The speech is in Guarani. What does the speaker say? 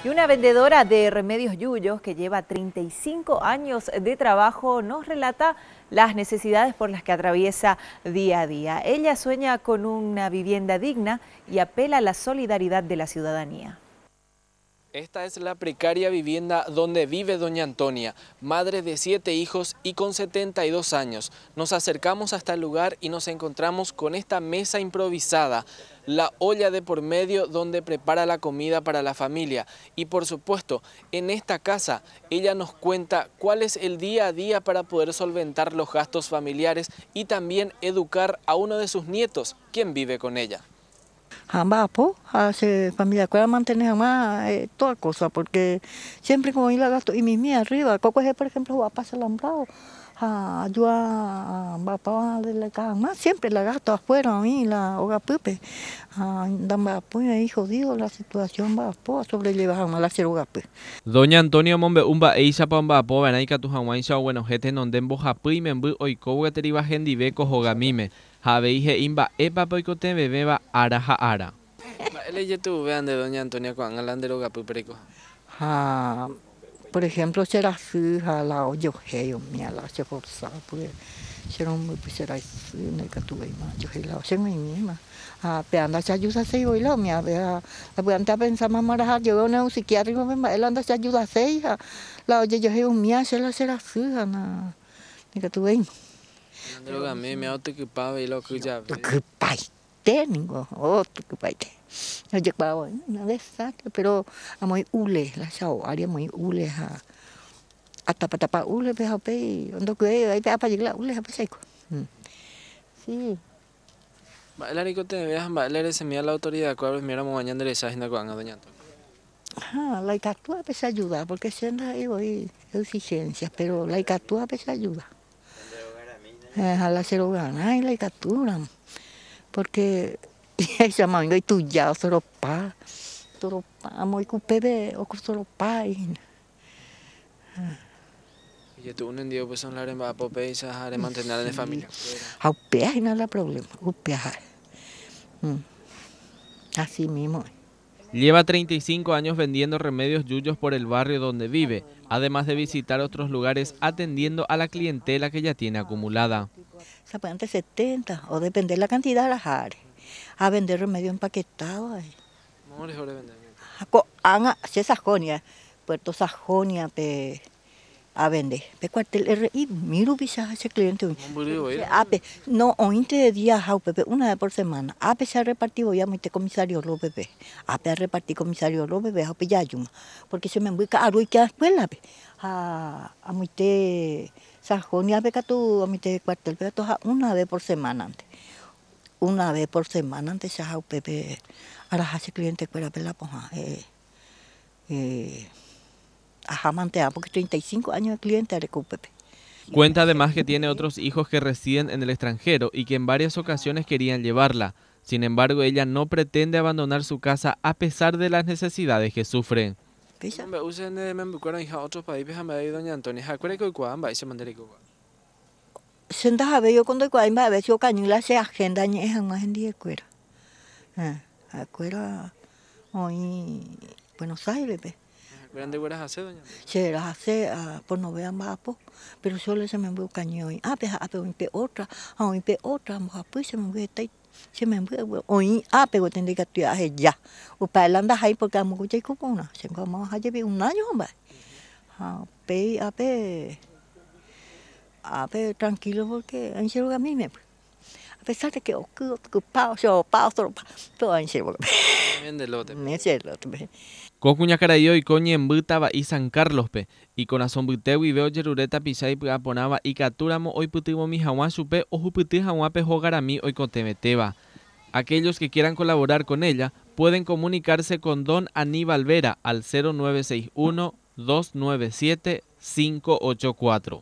Y una vendedora de Remedios Yuyos que lleva 35 años de trabajo nos relata las necesidades por las que atraviesa día a día. Ella sueña con una vivienda digna y apela a la solidaridad de la ciudadanía. Esta es la precaria vivienda donde vive doña Antonia, madre de 7 hijos y con 72 años. Nos acercamos hasta el lugar y nos encontramos con esta mesa improvisada, la olla de por medio donde prepara la comida para la familia. Y por supuesto, en esta casa ella nos cuenta cuál es el día a día para poder solventar los gastos familiares y también educar a uno de sus nietos, quien vive con ella. Amba'apo, ha che familia-kuéra mantene hag̃ua toda cosa, porque siempre como oĩ la gasto imimi arriba, kokuehe por ejemplo ho'apa che alambrado ha aju amba'apóva hag̃ua siempre la gasto afuera oĩ la ogapýpe ha ndamba'apói oĩ jodido la situación mba'apo asobrelleva hag̃ua la che rogapy. Doña Antonia omombe'u mba'éichapa omba'apova'erã ikatu hag̃uáicha oguenohẽ tenonde mbohapy imemby oiko gueteriva hendive ko hogamíme ha avei he'i mba'épa oikotevẽvéva ára ha ára. Mba'e ijetu'uve nde doña Antonia ko'ág̃a la nde rogapýpe reiko? Ha, por ejemplo, che rasy ha la ojohéi umía la che forza, porque che rombypy che rasy ndaikatuvéima ajohéi la cheg̃uaig̃uíma. Ha pe ndacheajudaséi voi la umía ha sapy'ánte apensáma maraha jey one un psiquiátrico pe mba'e la ndacheajudaséi ha la ojejohéi umía che la che rasy ha na ndaikatuvéima. Nde rogami umía otykypa avei la oky jave. Otykypaite ningo, otykypaite. Ojekuaa voi una desastre, pero amoĩ hule, la chao ári amoĩ hule ha atapatapa hulepe ha upéi ndokyvéi aipe'apa jey la hule ha upéicha aiko. Sí. Mba'e la reikotevẽ ha mba'e la eresemíva la autoridad-kuéra oiméramo ñande recha hína ko'ág̃a doña Antonia. Ah, la ikatúvape che ayuda, porque che ndaha'éi voi exigencia, pero la ikatúvape che ayuda. Ha la che rogarã la ikatúramo, porque jahecháma oĩngo ituja osoropa, osoropa amo ikupépe osoropa hína. Ijetu'u nendive upéicha la remba'apo péicha ha remantener ne familia. Ha upéva hína la problema, upéva ha'e. Así mismo. Lleva 35 años vendiendo remedios yuyos por el barrio donde vive, además de visitar otros lugares atendiendo a la clientela que ya tiene acumulada. Sapy'ánte 70, o depende de la cantidad la jare. A vender remedio empaquetado. ¿Cómo les vender? Ko'ág̃a che Sajonia, Puerto Sajonia pe a vender. Pe cuartel RI, mi rupicha che cliente oĩ. Ápe, no oĩnte día ha upépe una vez por semana. Ápe che repartí voi amoite comisario López-pe. Ápe arepartí comisario López-pe ha upe jajúma. Porque che memby ka'aru oike escuela-pe. Ha amoite Sajonia-pe katu amoite cuartel-pe katu ha una vez por semana ante. Una vez por semana ante che aha upépe araha che cliente-kuérape la pohã. Ajá mantea porque 35 años de cliente areko upépe. Cuenta además que tiene otros hijos que residen en el extranjero y que en varias ocasiones querían llevarla. Sin embargo, ella no pretende abandonar su casa a pesar de las necesidades que sufre. Péicha. Otro país doña Antonia, Che ndahavéi okondoikuaái mba'eve si okañy la che agenda añe'ẽ hag̃ua hendivekuéra. Ha'ekuéra oĩ Buenos Aires-pe. Che rahase ponove amba'apo, pero solo che memby okañy oĩ ápe ha ápe oĩ pe otra, ha oĩ pe otra mbohapy che memby heta che memby oĩ ápe gueteri ndaikatúi aheja. Upéva la ndahái porque amo jaiko porã, chéngo amo aha jepi un año ha mba'e. Ha upéi ápe ápe tranquilo porque oĩ che rogamíme. A pesar de que oky, otykypa, ochopa, osoropa, todo oĩ che rógape. Che lote-pe. Ko kuñakarai oiko ñemby tava'i San Carlos-pe, ikorasõ mbyte guive ojerure tapicha ipy'aporãva ikatúramo oipytyvõmi hag̃ua chupe ohupyty hag̃ua pe hogarami oikotevẽtéva. Aquellos que quieran colaborar con ella pueden comunicarse con don Aníbal Vera al 0961 297 584.